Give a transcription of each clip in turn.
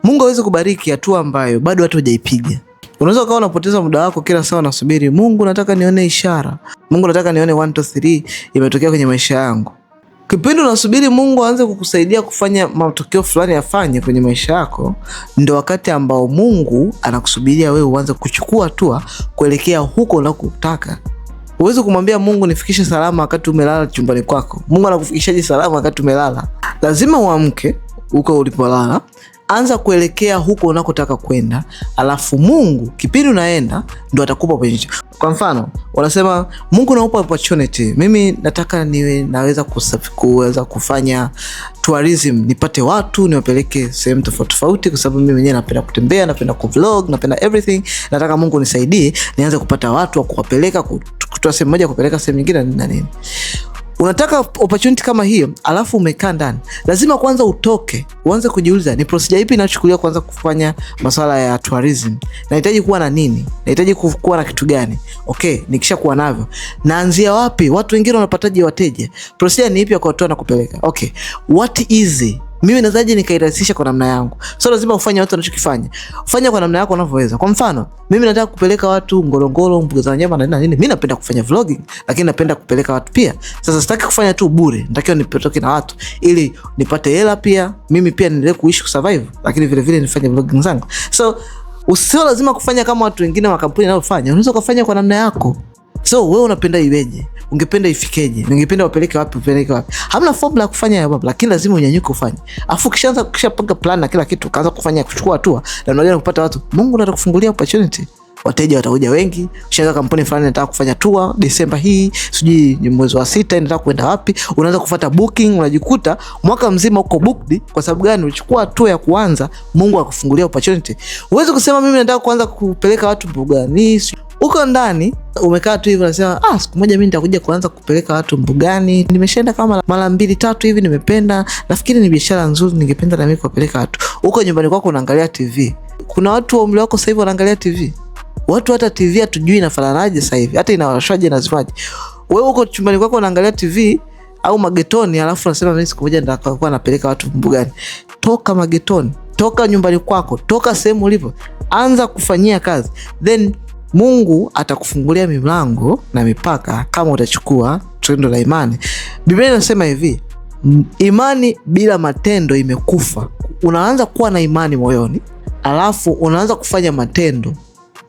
Mungu hawezi kubariki hatua ambayo bado hata hujaipiga. Unaweza ukawa unapoteza muda wako kila saa unasubiri, Mungu nataka nione ishara, Mungu nataka nione 1 2 3 imetokea kwenye maisha yangu. Kipindi unasubiri Mungu aanze kukusaidia kufanya matokeo fulani afanye kwenye maisha yako, ndio wakati ambao Mungu anakusubiria wewe uanze kuchukua hatua kuelekea huko unakotaka. Huwezi kumwambia Mungu nifikishe salama wakati umelala chumbani kwako. Mungu anakufikishaje salama wakati umelala? Lazima uamke huko ulipolala, anza kuelekea huko unakotaka kwenda, alafu Mungu kipindi unaenda ndo atakupa opportunity. Kwa mfano, wanasema Mungu nakupa opportunity, mimi nataka niwe naweza kuweza kufanya tourism, nipate watu niwapeleke sehemu tofauti tofauti, kwa sababu mimi mwenyewe napenda kutembea, napenda kuvlog, napenda everything. Nataka Mungu nisaidie nianze kupata watu wa kuwapeleka kutoa sehemu moja kupeleka sehemu nyingine na nini. Unataka opportunity kama hiyo, alafu umekaa ndani, lazima kwanza utoke, uanze kujiuliza ni procedure ipi inachukuliwa kwanza kufanya masuala ya tourism. Nahitaji kuwa na nini? Nahitaji kuwa na kitu gani? Okay, nikisha kuwa navyo, naanzia wapi? Watu wengine wanapataje wateja? Procedure ni ipi ya kuwatoa na kupeleka? Okay, what is it? Mimi nawezaje nikairahisisha kwa namna yangu? So lazima ufanye watu wanachokifanya. Fanya kwa namna yako unavyoweza. Kwa mfano, mimi nataka kupeleka watu Ngorongoro, mbuga za wanyama na nini. Mimi napenda kufanya vlogging, lakini napenda kupeleka watu pia. Sasa sitaki kufanya tu bure, natakiwa nipeleke na watu ili nipate hela pia, mimi pia niendelee kuishi kusurvive, lakini vile vile nifanye vlogging zangu. So usio lazima kufanya kama watu wengine wa kampuni wanayofanya. Unaweza kufanya kwa namna yako. So wewe unapenda iweje? Ungependa ifikeje? Ungependa wapeleke wapi? Upeleke wapi? Hamna formula ya kufanya hayo mambo, lakini lazima unyanyuke ufanye. Afu ukishaanza ukishapanga plan na kila kitu, kaanza kufanya kuchukua hatua na unajua kupata watu, Mungu atakufungulia opportunity. Wateja watakuja wengi. Ukishaanza kampuni fulani nataka kufanya tour Desemba hii, sijui ni mwezi wa 6 nataka kwenda wapi, unaanza kufuata booking, unajikuta mwaka mzima uko booked. Kwa sababu gani? Ulichukua hatua ya kuanza, Mungu akufungulia opportunity. Huwezi kusema mimi nataka kuanza kupeleka watu mbugani, uko ndani umekaa tu hivi unasema, ah, siku moja mimi nitakuja kuanza kupeleka watu mbugani. Nimeshaenda kama mara mbili tatu hivi, nimependa, nafikiri ni biashara nzuri, ningependa na mimi kuwapeleka watu. Uko nyumbani kwako unaangalia TV. Kuna watu wa umri wako sasa hivi wanaangalia TV. Watu hata TV hatujui inafananaje sasa hivi, hata inawashwaje na zimaje. Wewe uko chumbani kwako unaangalia TV au magetoni, alafu unasema mimi siku moja nitakuwa napeleka watu mbugani. Toka magetoni, toka nyumbani kwako, toka sehemu ulipo, anza kufanyia kazi, then Mungu atakufungulia milango na mipaka kama utachukua tendo la imani. Biblia inasema hivi, imani bila matendo imekufa. Unaanza kuwa na imani moyoni, alafu unaanza kufanya matendo.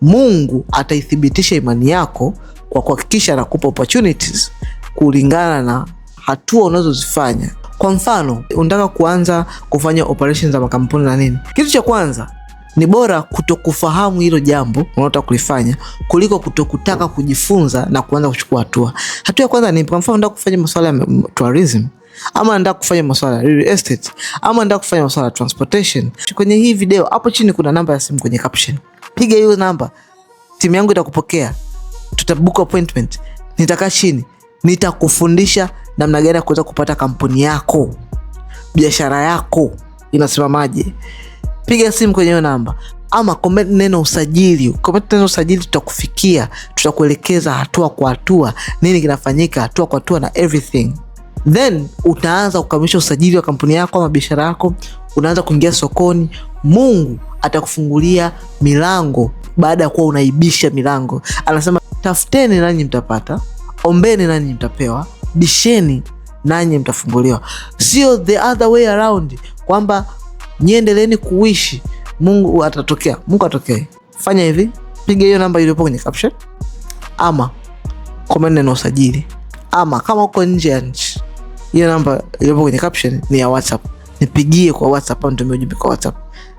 Mungu ataithibitisha imani yako kwa kuhakikisha anakupa opportunities kulingana na hatua unazozifanya. Kwa mfano, unataka kuanza kufanya operations za makampuni na nini, kitu cha kwanza ni bora kutokufahamu hilo jambo unalotaka kulifanya kuliko kutokutaka kujifunza na kuanza kuchukua hatua. Hatua ya kwanza ni, kwa mfano, nataka kufanya masuala ya tourism ama nataka kufanya masuala ya real estate ama nataka kufanya masuala ya transportation. Kwenye hii video hapo chini kuna namba ya simu kwenye caption. Piga hiyo namba, timu yangu itakupokea, tutabook appointment, nitakaa chini, nitakufundisha namna gani ya kuweza kupata kampuni yako, biashara yako inasimamaje. Piga simu kwenye hiyo namba ama comment neno usajili, comment neno usajili, tutakufikia, tutakuelekeza hatua kwa hatua nini kinafanyika, hatua kwa hatua na everything. Then utaanza kukamilisha usajili wa kampuni yako ama biashara yako, unaanza kuingia sokoni. Mungu atakufungulia milango baada ya kuwa unaibisha milango. Anasema tafuteni nanyi mtapata, ombeni nanyi mtapewa, bisheni nanyi mtafunguliwa. Sio the other way around kwamba nyiendeleeni kuishi Mungu atatokea. Mungu atokee. Fanya hivi, piga hiyo namba iliyopo kwenye caption ama comment neno usajili, ama kama uko nje ya nchi, hiyo namba iliyopo kwenye caption ni ya WhatsApp. Nipigie kwa WhatsApp au nitumie ujumbe kwa WhatsApp,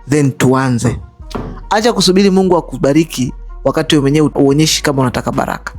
then tuanze. Acha kusubiri Mungu akubariki wakati wewe mwenyewe uonyeshi kama unataka baraka.